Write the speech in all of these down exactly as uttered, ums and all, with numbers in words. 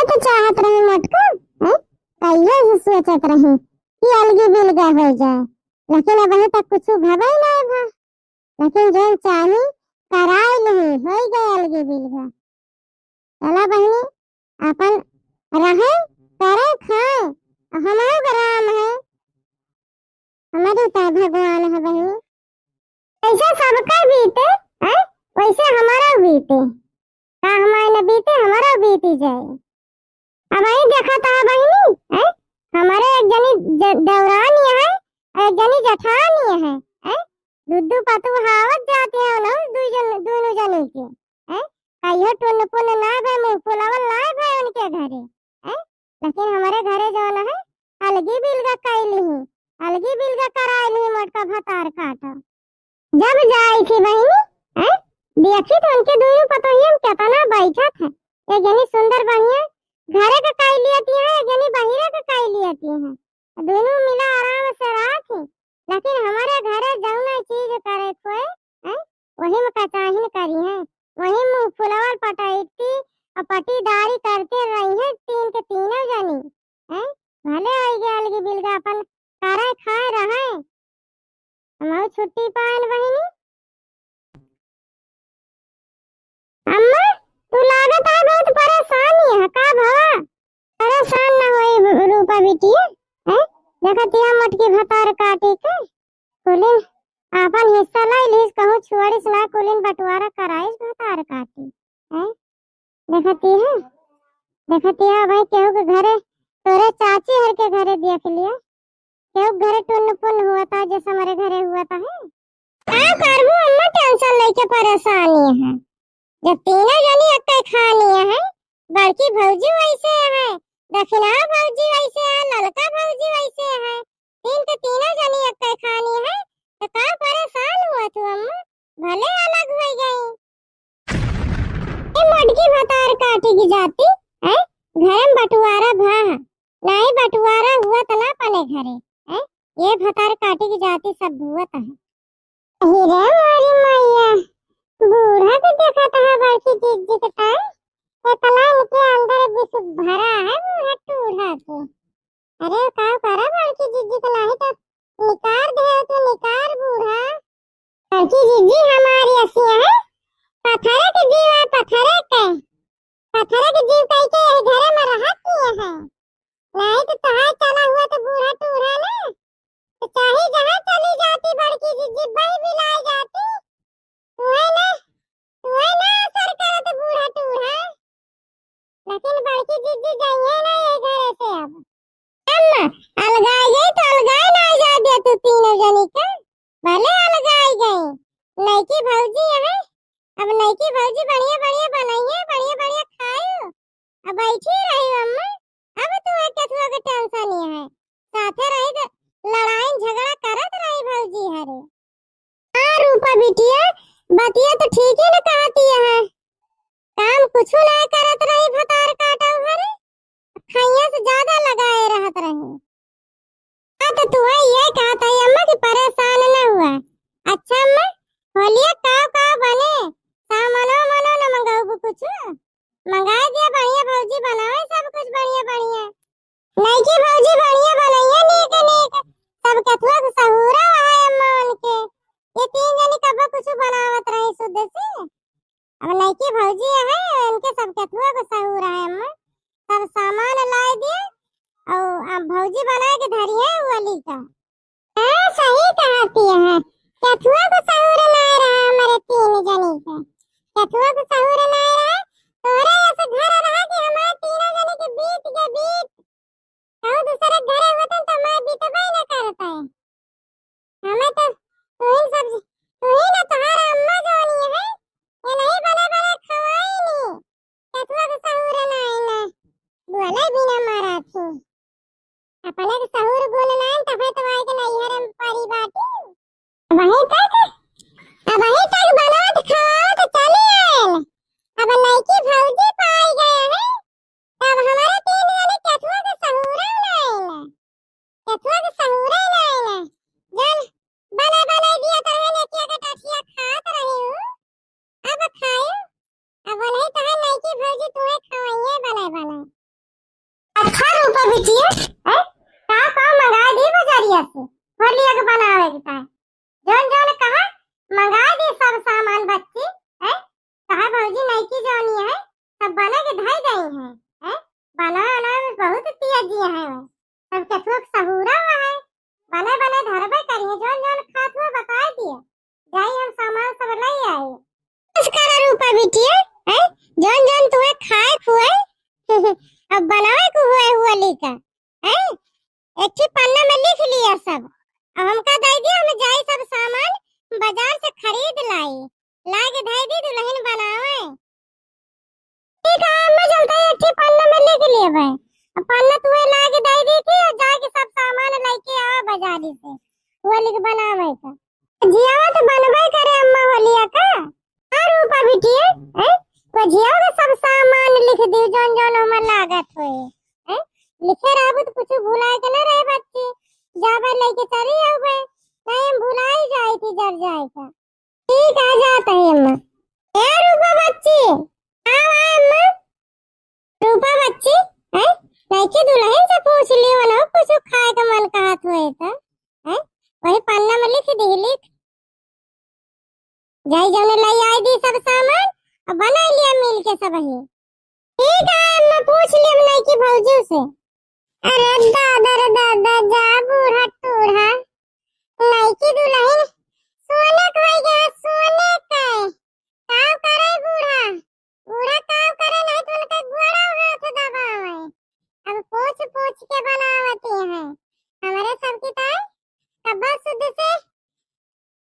तो चाहत रही मोटका, हैं? कहिए से सोचत रही कि अलगी बिलगा हो जाए, लेकिन अबहीं तक कुछ भवै नाहीं भा। लेकिन जौन चाही कराए लिही, होइ गए अलगी बिलगा। चला बहिनी, अपन रहे, करे, खाए, अउर हमहू के राम है, हमरी तो भगवान है बहिनी। जैसे सबका बीते, हैं, वैसे हमारा बीते। का हमारे न बीते, हमारा बीती जाए। अबहीं देखत ह बहिनी, हैं, हमारे एक जनी ज-, देवरानी है, एक जनी जेठानी है, हैं, दू दू पतोह आवत जाती है, उन्हों दू जन, दोनों जनी के, हैं, कहियो टुन्न पुन्न ना भे, मुँह फुलावल ना भे उनके घरे, हैं, लेकिन हमारे घरे जौन है, अलगी बिलगा कइ लिही, अलगी बिलगा कराइ लिही मोटका भतार काटा। जब जाई थी बहिनी, हैं, देखी तो उनके दोनों पतोहियन केतना बैठत है। एक जनी सुंदर बढ़िया घरे के कइ लियती है, एक जनी बहिरे के कइ लियती है। दोनों मिला आराम से रहत ही, लेकिन हमारे घरे जौना चीज करे खोए, हैं, वही में कचाहिन करी है, वही मुँह फुलावल पटैती अउर पटीदारी करते रही है तीन के तीनों जनी, हैं, भले होइ गए अलगी बिलगा अपन करे खाए रहे। हमहू छुट्टी पाएन बहिनी। अम्मा, तू लागत है बहुत परेशान ही है, का भवा? परेशान ना होई रूपा बिटिया, हैं? देखत हिया मोटकी भतार काटी के, कुलिन आपन हिस्सा लाई लीस, कहूँ छोड़िस ना, कुलिन बंटवारा कराइस भतार काटी, हैं? देखत हिया, देखत हिया भाई, केहू के घरे, तोरे चाची हर के घरे देख लिया, केहू के घरे टुन्न पुन्न हुआ था, जैसे हमारे घरे हुआ था है। का करबू अम्मा, tension लेके परेशानी है। जब तीनों जनी एक्के खानी है, बड़की भौजी वैसे है, दखिना भौजी वैसे है, ललका भौजी वैसे है, तीन के तीनों जनी एक्के खानी है, तो का परेशान हुआ तू अम्मा? भले अलग होइ गई। ए मोटकी भतार काटी की जाती, हैं? घर में बंटवारा भा है, नाहीं बंटवारा हुआ त ना पने घरे, हैं? ये भतार काटी की जाती सब भुवत है। अरे मोरी मैया, बूढ़ा के देखत है बड़की जिज्जी के ताई, इतना इनके अंदर विष भरा है बूढ़ा टूढ़ा के। अरे का करा बड़की जिज्जी के, नाहीं तो निकार दे तू, निकार बूढ़ा। बड़की जिज्जी हमारी असिया है, पत्थरे के जीव है, पत्थरे के, पत्थरे के जीव कह के यही घरे में रहत ही है। नाहीं तो तोहार चला हुआ तो बूढ़ा टूढ़ा ना, तो चाहे जहाँ चली जाती बड़की जिज्जी, बही बिलाए जाती, तुहे ना, तुहे ना असर करत बूढ़ा टूढ़ा। लेकिन बड़की जिज्जी जाइए ना ये घरे से अब। अम्मा, अलगाई गई तो अलगाई ना जा दे तू तीनों जनी का, भले अलगाई गई। नईकी भौजी है, अब नईकी भौजी बढ़िया बढ़िया बनाइए, बढ़िया बढ़िया खायो, अब बैठी रही अम्मा। अब तू है केथुआ के tension ही है, साथे रही तो लड़ाई झगड़ा करत रही भौजी हरे। हाँ रूपा बिटिया, बतिया तो ठीक ही न कहती है, काम कुछ ना करत रही भतार काटा हरे, खैया से ज्यादा लगाए रहत रही। हाँ तो तू है ये कहत है अम्मा कि परेशान न हुआ। अच्छा अम्मा, होलिया काव काव बने, सामानो मनो न मंगाऊ कुछ? मंगाए दिया, बढ़िया भौजी बनावे सब कुछ बढ़िया बढ़िया। नईकी भौजी बढ़िया बनइया, नीक नीक। सब केथुआ के सहूरा है अम्मा उनके। ये तीन जनी कब्बो कुछ बनावत रही शुद्ध से। अब नईकी भौजी है, इनके सब केथुआ के सहूरा है अम्मा। सब सामान लाए दिए और अब भौजी बनाए के धरी है वाली का। हाँ, सही कहती है। केथुआ को सहूर ना रहा हमारे तीन जनी के। केथुआ को सहूर ना रहा, तोहरे ऐसे घर रहा कि हमारे तीनों जनी के बीत के बीत। कहूँ दूसरे घरे होतन तो मैं बीतबे न करते। हमें तो तू ही सब, तू ही ना तोहरा अम्मा जोनी है, ये नहीं बने बने खवाई नहीं। केथुआ को सहूर ना आईना, बोले बिना मारा थी। अपने के सहूर गुण नाइन, तबे तो आए के नैहर में परी बाटी। वहीं तक, अब वहीं तक बनावत खवावत चली आयल। अब नईकी भौजी पाई गए हैं, तब हमारे तीन जने केथुआ के सहूरे नाइन, केथुआ के सहूरे नाइन। जल बना बना दिया तो है, लेके के टठिया खात रही हूँ। अब खायो, अब नहीं तो है नईकी भौजी तुम्हें खवाइए बना बना। बिटिया, हैं? का का मंगाए दी बजारिया से होलिया के बनावे के ताई? जौन जौन कहा मंगाए दी सब सामान बच्ची, हैं? कहा भौजी नइकी जौनी है, सब बना के धई गई हैं, हैं? बनावे बनावे में बहुत तेजी है, सब केथुआ के सहूरा हुआ है, बने बने धरबे करिए, जौन जौन खात हुआ बताए दिए, जाई हम सामान सब ले आई। कुछ करा रूपा बिटिया, हैं? जौन जौन तुहे खाए खुए, अब बनावे को हुए हुआ लिखा, हैं? एक ठे पन्ना में लिख लिया सब। अब हमका दे दिया, हम जाई सब सामान बाजार से खरीद लाई, लाके धई दी दुल्हन बनावे। ठीक है, अम्मा चलता है, एक ठे पन्ना में लिख लिया भाई। अब पन्ना तुहे लाके दे दी थी और जाके सब सामान लेके आवा बाजारी से, वो लिख बनावे का। जियावा तो बनबे करे अम्मा होलिया का। हाँ रूपा बिटिया, हैं? तो जियावा के सब सामान लिख दी, जौन जौन हमें लागत होए, हैं? लिखे रहबू तो कुछ भुलाए के ना रहे बच्ची, जाबे लेके चली आबे, नहीं हम भुलाई जाए थी जर जाए का। ठीक आ जात है अम्मा। ए रूपा बच्ची, आओ आ अम्मा। रूपा बच्ची, हैं? नइकी दुल्हन से पूछ लियो ना, कुछ खाए का मन कहत होए तो, हैं? वही पन्ना में लिख दी, लिख। जाई जौने लाई आई दी सब सामान, अब बनाई लिया मिल के सब ही। ठीक है, मैं पूछ लिया नइकी भौजी से। अरे दादा रे दादा, जा बूढ़ा टूढ़ा, नइकी दुल्हन सोने के होई गया, सोने के। का करे बूढ़ा? बूढ़ा का करे, नहीं तो उनके गोड़ा हाथ दबावे। अब पूछ पूछ के बनावती हैं। हमारे सबकी तो कब्बा शुद्ध से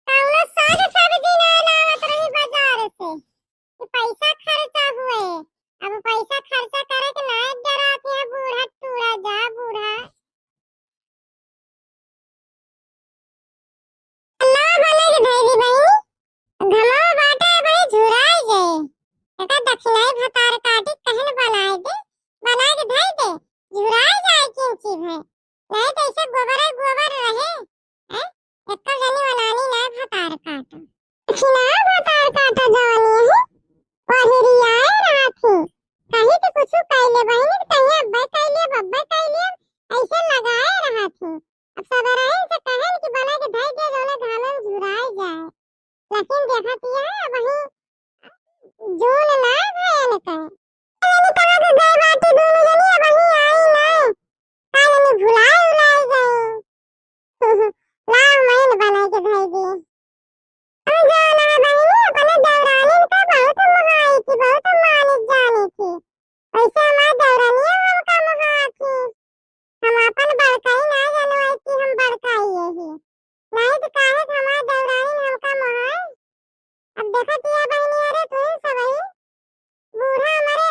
कौनो साग सब्जी ना लावत रही बाजार से कि पैसा खर्चा हुए। अब पैसा खर्चा करे के ना डराती है बूढ़ा टूढ़ा, जा बूढ़ा। अल्लाह बने के धई दी बहिनी, घमवा बाटे बड़ी झुराई गए। एका दक्षिणाई भतार काटी कहन बनाए दे, बना के धई दे, झुराई जाए किन चीज है। नहीं तो ऐसे गोबर है गोबर रहे, हैं? एक जनी वलानी ना भतार काटा। दक्षिणा भतार काटा जवानी है, वही रियाए रात ही। कहीं तो कुछ कैले बहिनी, कहीं अब्बे कैले, बब्बे कैले, ऐसे लगाए रहत ही। अब सबरहिन से कहन कि बना के धई दे, जौने घामे में झुराई जाए। लेकिन देखत ही है, अबहीं जून ना भयल का। जनी कहाँ के गए बाटी दोनों जनी, अबहीं आई ना। का जनी भुलाई उलाई गई। लाओ, मैं बना के धई दी। हम जौन है बहिनी, अपने देवरानिन का बहुत मोहाई थी, बहुत मानित जानी थी। वैसे हमार देवरानिया हमका मोहात थी। हम अपन बड़काई ना जानवाई कि हम बड़काई यही। नहीं तो काहे कि हमार देवरानिन हमका मोहाई। अब देखत हिया बहिनी, अरे तू ही सबही, बूढ़ा हमरे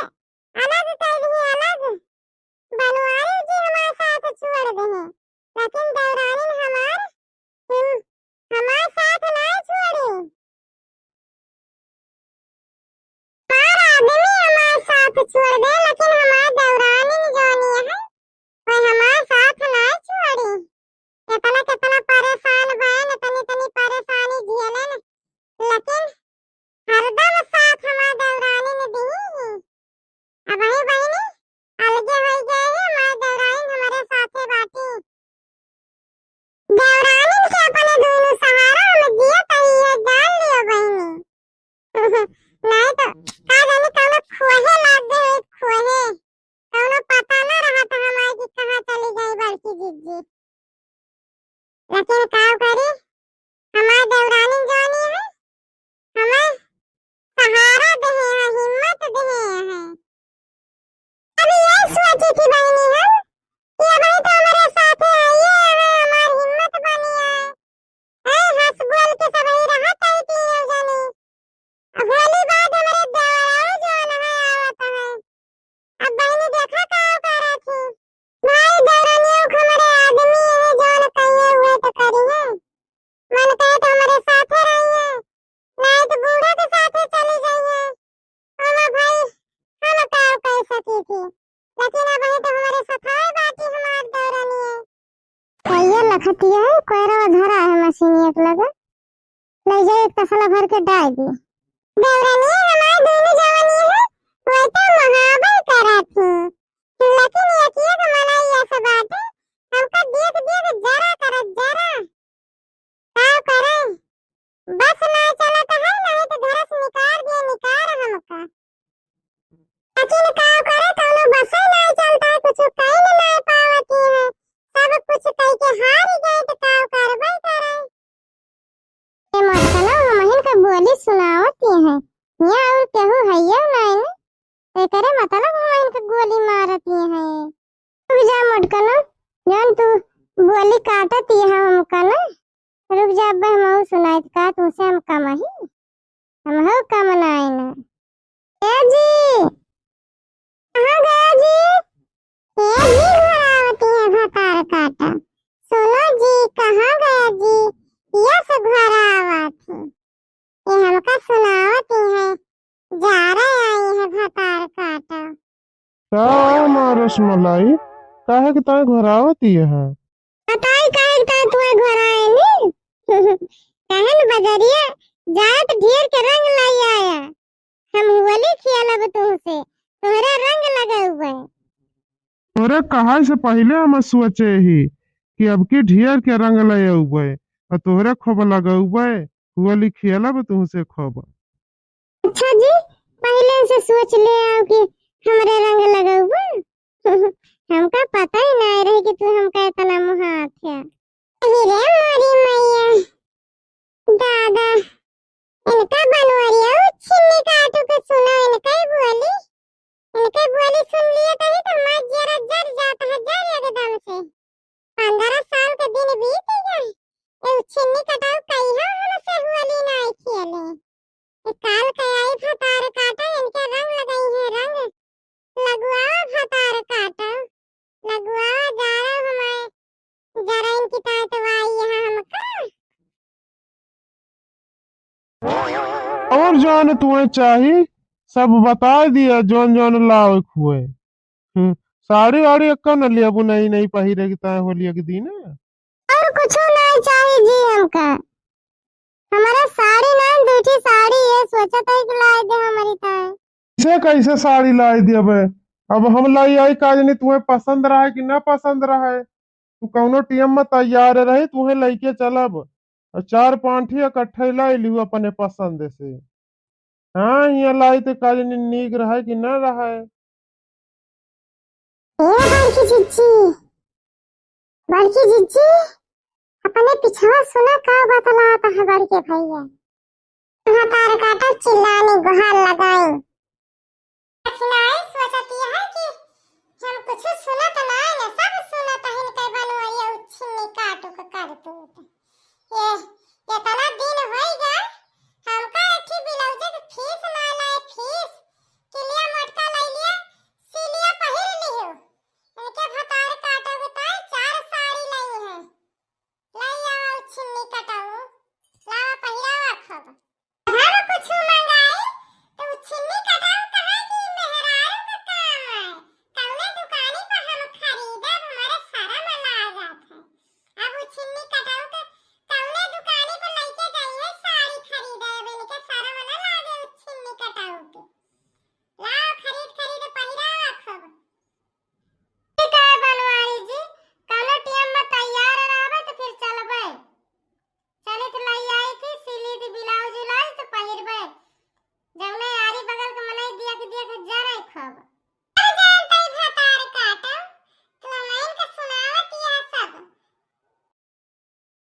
अलग कइ दिहे, अलग। बनवारी जी हमार साथ छोड़ देहे, लेकिन देवरानिन हमार हिम-, हमार साथ नाय छोड़ी। हमार आदमी हमार साथ छोड़ दे, लेकिन हमार देवरानिन जौनी है, वह हमार साथ नाय छोड़ी। केतना केतना परेशान भएन, इतनी इतनी परेशानी झेलेन, लेकिन हरदम साथ हमार देवरानिन दिही ही। अबहीं बहिनी अलगे होई गए ही, हमार देवरानिन हमरे साथे बाटी। देवरानिन के अपने दुनू सहारा हम जियत ही, ये जान लियो बहिनी। नहीं तो का जानी कौनो खोहे लाग गए होई, खोहे। कौनो पता ना रहत हमार कि कहाँ चली गई बड़की जिज्जी। लेकिन का करी, हमार देवरानी जौनी है, हमें सहारा देहे है, हिम्मत देहे है। अभी ये सोची थी बहिनी हम कि अबहीं तो हमरे साथे आइए, हमें हमार हिम्मत बनी है। ऐ हंस बोल के सबही रहत है तीनों जनी। अब होली बाद हमरे देवराऊ जौन है आवत है। अब बहिनी देखा का करत ही। भाई देवरानियों के हमरे आदमी है, जौन कहिए हुए तो करी है। मन कहे तो हमरे साथे रही है, नहीं तो बूढ़ा के साथे चली जाइए। ओमा भाई हम का कह सकी थी, लेकिन अबहीं तो हमरे साथे बाटी हमार देवरानिया। भैया लखतिया है, कोयरा धरा है मशीनिया के लगे, ले जाए एक तसला भर के डाल दी। देवरानिया हमार दोनों जवानी है, वो तो महाबल करा थी, लेकिन एक एक मनई तू बोली काटत ही है हमका ना। रुक जा, अब्बे हमहू सुनाइत का तुमसे हम कम ही, हमहू कम नाई ना। ए जी, कहाँ गया जी? ए जी, घर आवती है भतार काटा। सुनो जी, कहाँ गया जी? यस, घर आवत है। ये हमका सुनावत ही है, जा रहे आई है भतार काटा। का माँ रसमलाई, काहे के ताय घर आवत ही है? बताई काहे के ताय तुहे घर आए नी? काहे न बजरिया जात ढेर के रंग लाई आया। हम होली खेलब तुहसे, तोहरा रंग लगउबे। तोहरे कहाई से पहिले हम सोचे ही कि अब की ढेर के रंग ले अउबे, और तोहरे खूब लगउबे, होली खेलब तुहसे खूब। अच्छा जी, पहिले से सोच ले आओ कि हमरे रंग लगउबे। हमका पता ही नाई रहे कि तू हमका इतना मोहात है। अरे रे मोरी मैया, दादा, इनका बनवरिया उ छिन्नी काटू के सुनो, इनका ही बोली, इनका ही बोली सुन लिए तभी तो माँ जरा जर जाता है, जर एकदम से। पन्द्रह साल के दिन बीत गए, ये छिन्नी कटाऊ कहिया हमसे होली नाई खेले। ये काल के आई भतार काटा, इनके रंग लगाई है रंग। लगुआ भतार काटा, लगुआ जा रहा हमारे जरा इनकी ताकत आई है हमका। और जौन तुम्हें चाही, सब बताइ दिया, जौन जौन लावे खुए। हम्म, साड़ी वाड़ी एक्का न लेबू नई नई पहिरे के ताय होलिया के दिन। और कुछो नाई चाही जी हमका। हमारा साड़ी नाई, दू ठी साड़ी ये सोचत है कि लाइ दे हमरी ताय। से कैसे साड़ी लाइ देबे? अब हम लाई आई का जानी तुम्हें पसंद रहे कि ना पसंद रहे। तू कौनो टीम में तैयार रही, तुहे लइके चलब। और चार पाँच ठी इकट्ठे लाई लिहू अपने पसंद से। हाँ, हियाँ लाई तो का जानी नीक रहे कि ना रहे। ए बड़की जिज्जी, बड़की जिज्जी, अपने पिछवा सुना का बतलात है बड़के भैया। भतार काटा चिल्लानी गुहार लगाई। कठिनाई सोचती